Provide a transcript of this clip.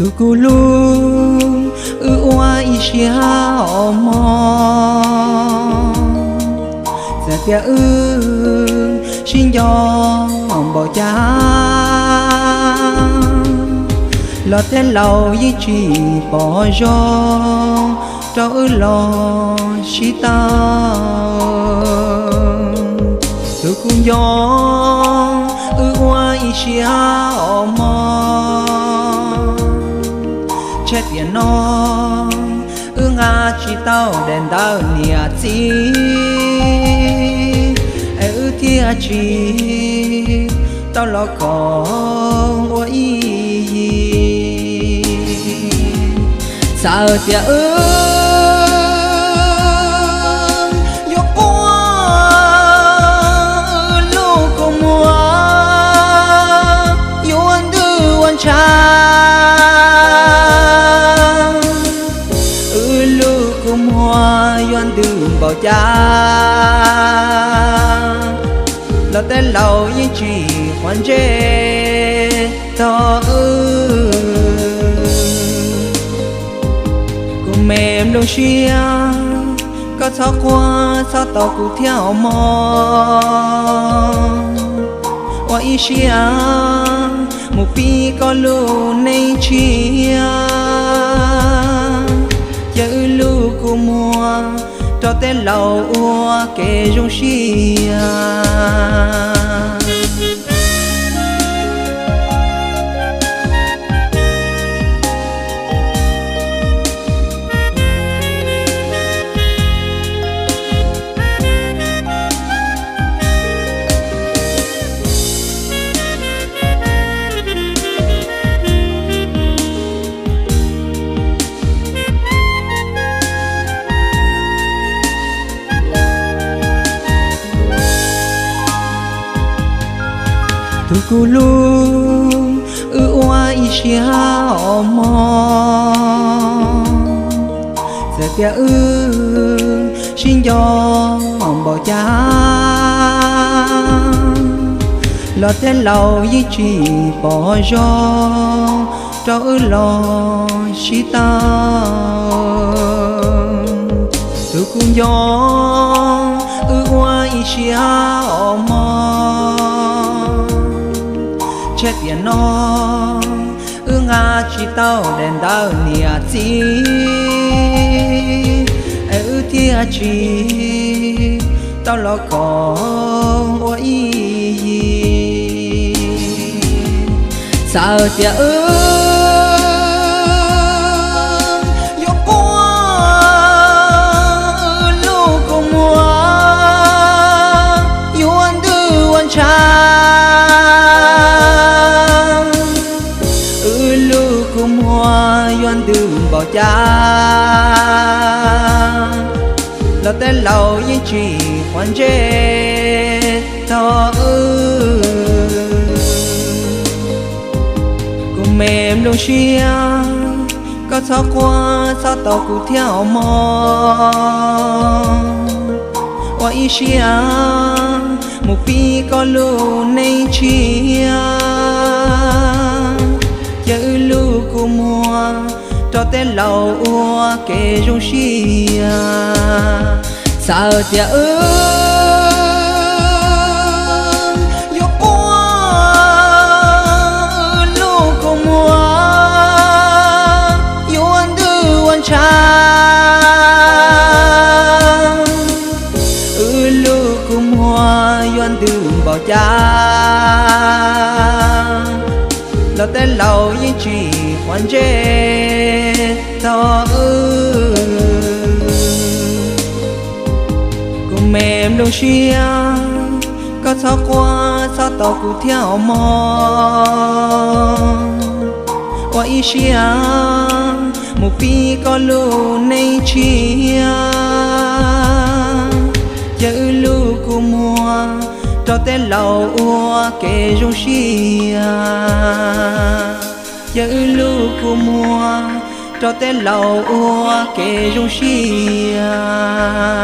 Tus kuv hlub, wb ua ib siab os mog, txawm tias wb sib nco npaum cas los tej laus yeej tsis pom zoo rau wb los sib tau. Tus kuv nco, wb ua ib siab os mog, tshaj tiam no wb nqa tsis tau daim ntawv niam txiv, es wb thiaj tsis tau los koom ua ib yig. Txawm tias wb yuav quaj, wb lub kua muag yuav ntws ua ntshav, wb lub kua muag yuav ntws npaum cas los tej laus yeej tsis quav ntsej tau wb. Kuv me nplooj siab, koj txhob quaj txhob tos kuv thiab os mog, ua ib siab mus pib koj lub neej tshiab, cia wb lub kua muag rau tej laus ua kev zoo siab. Tus kuv hlub, wb ua ib siab os mog, txawm tias wb sib nco npaum cas los tej laus yeej tsis pom zoo rau wb los sib tau. Tus kuv nco, wb ua ib siab os mog, tshaj tiam no wb nqa tsis tau daim ntawv niam txiv, es wb thiaj tsis tau los koom ua ib yig. Txawm tias wb yuav quaj, wb lub kua muag yuav ntws ua ntshav, wb lub kua muag yuav ntws npaum cas los tej laus yeej tsis quav ntsej tau wb. Kuv me nplooj siab, koj txhob quaj txhob tos kuv thiab os mog, ua ib siab mus pib koj lub neej tshiab, cia wb lub kua muag rau tej laus ua kev zoo siab. Txawm tias wb yuav quaj, wb lub kua muag yuav ntws ua ntshav, wb lub kua muag yuav ntws npaum cas los tej laus yeej tsis quav ntsej tau wb. Kuv me nplooj siab, koj txhob quaj txhob tos kuv thiab os mog, ua ib siab mus pib koj lub neej tshiab, cia wb lub kua muag rau tej laus ua kev zoo siab, cia wb lub kua muag rau tej laus ua kev zoo siab.